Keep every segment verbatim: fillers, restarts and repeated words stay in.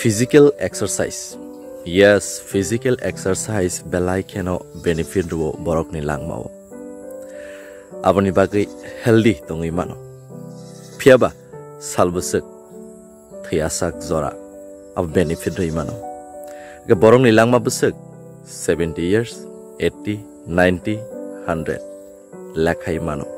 Physical exercise. Yes, physical exercise belai kheno benefit rwo borokni langmao. Aboni bagwi healthy tongwi mano. Phiyaba sal bwswk thwiyasak jora abo benefit rwi mano. Hwnkhe borokni langma bwswk seventy years, eighty, ninety, hundred lekhai mano.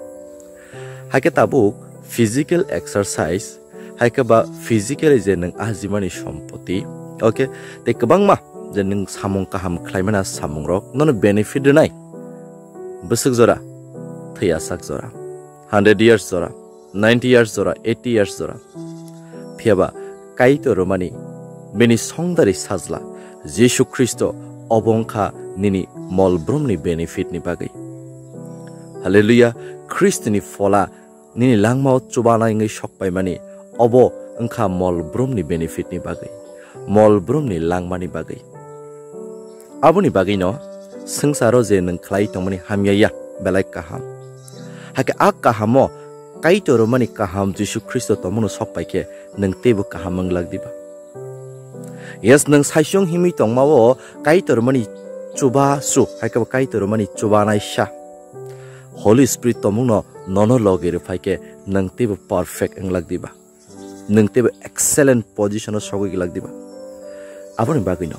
Haikhe tabuk physical exercise, haikhe ba physically je nwng ajimani sompoti, okay, tei kwbangma je nwng samung kaham khlaimani samungrok nono benefit rwnai. Bwswk jora, thwiyasak jora, hundred years jora, ninety years jora, eighty years jora. Phiyaba Kaitor rwmani bini songdari sajla Jisu Khristo obo wngkha nini mol brumni benefit ni bagwi. Hallelujah, Khristoni phola nini langmao chubanai wngwi sokpaimani obo wngkha mol brumni benefit ni bagwi, mol brumni langmani bagwi. Aboni bagwino swngcharo je nwng khlai tongmani hamya ya belai kaham. Hakhe a kahamo Kaitor rwmani kaham Jisu Khristo tongmano sokpaikhe nwng teibo kaham wng glak diba? Yes, nwng saichung himwi tongmao Kaitor rwmani chubachu, haikhe bo Kaitor rwmani chubanaisa Holy Spirit tongmungno nono logi rwphaikhe nwng teibo perfect wng glak diba? Nwng teibo excellent position o sogwi glak diba? Aboni bagwino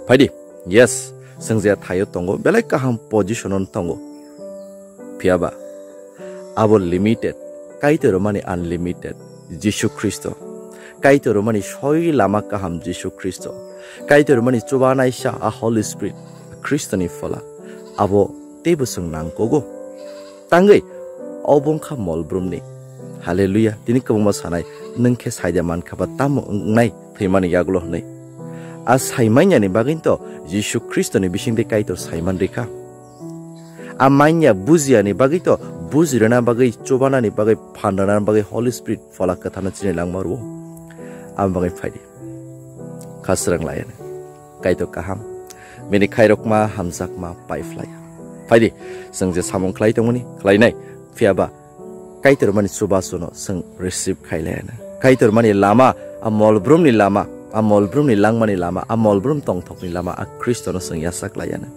phaidi, yes, chwng je thaio tongo, belai kaham position o tongo. Phiyaba abo limited, Kaitor rwmani unlimited, Jisu Khristo. Kaitor rwmani soi lama kaham Jisu Khristo. Kaitor rwmani chubanaisa a Holy Spirit, Khristoni phola. Abo teibo chwng nangkogo. Tangwi, obo wngkha mol brumni. Hallelujah. Tini kwbangma sanai, nwng khe saida mankha ba tamo wngnai thwimani yagulo hwnwi? A saimanyani bagwinto Jisu Khristoni bisingtwi Kaitor saiman rikha. A manya bujiyani bagwito bujirwna bagwi, chubanani bagwi, phanrwna bagwi Holy Spirit phola kwtharno chini langma rwo. Aboni bagwi phaidi. Kha srang layani. Kaitor kaham. Bini khairokma hamjakma paiphlaiya. Phaidi, chwng je samung khlai tongmani, khlainai, phiyaba Kaitor mani chubachuno chwng receive khai layana. Kaitor mani lama, a mol brumni lama, a mol brumni langmani lama, a mol brum tongthokni lama, a Khristono chwng yachak layana.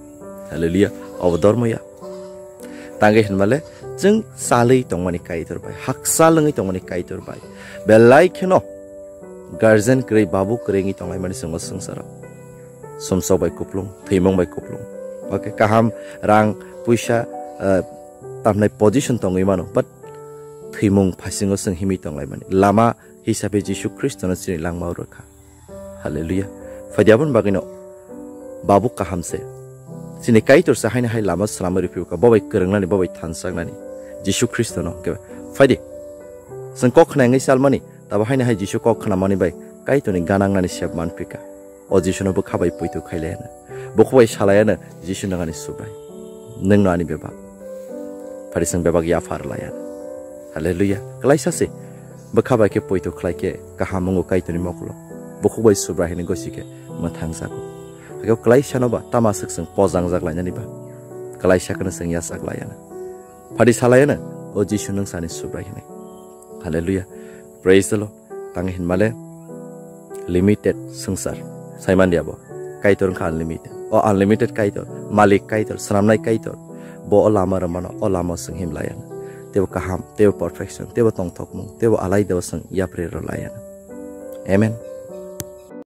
Hallelujah. Obo dormo ya. Tangwi hinmale, chwng chalwi tongmani Kaitor bai, hakchal wngwi tongmani Kaitor bai. Belai kheno guardian kwrwi, babu kwrwi wngwi tonglaimani chwng o swngcharo. Sumsok bai kuplung, thwimung bai kuplung. Okay, kaham rang, puisa, eh, tamnai position tongwi mano, but thwimung phasingo chwng himwi tonglaimani. Lama hisabe Jisu Khristono chini langma o rwkha. Hallelujah. Phaidi aboni bagwino babu kaham se. Chini Kaitor se haino hai lama swnamwi rwphikha, bo bai kwrwngnani, bo bai thansa wngnani. Jisu Khristono hwnkhe phaidi. Chwng kok khna wngwi chalmani, tabo haino hai Jisu kok khnamani bai Kaitorni gana wngnani sep manphikha. O Jisuno bwkha bai poito khailayana. Bukhuk bai salayana, "Jisu, nwng ani Subrai. Nwngno ani bebak." Phaidi chwng bebak yaphar layana. Hallelujah. Klaisa se. Bwkha bai khe poito khlai khe kaham wngo Kaitorni mokolo. Bukhuk bai Subrai hwnwi gosi khe mwthang jago. Hakhe klaisano ba tama swk chwng pojang jak lainani ba? Klaisa kheno chwng yachak layana. Phaidi salayana, "O Jisu, nwng ani Subrai," hwnwi. Hallelujah. Praise the Lord. Tang hinmale limited swngchar. Saiman dia bo. Kaitor wngkha unlimited. O unlimited Kaitor, Malik Kaitor, swnamnai Kaitor. Bo o lama rwmano, o lama chwng him layana. Teibo kaham, teibo perfection, teibo tongthokmung, teibo alai deo chwng yapri rw layana. Amen.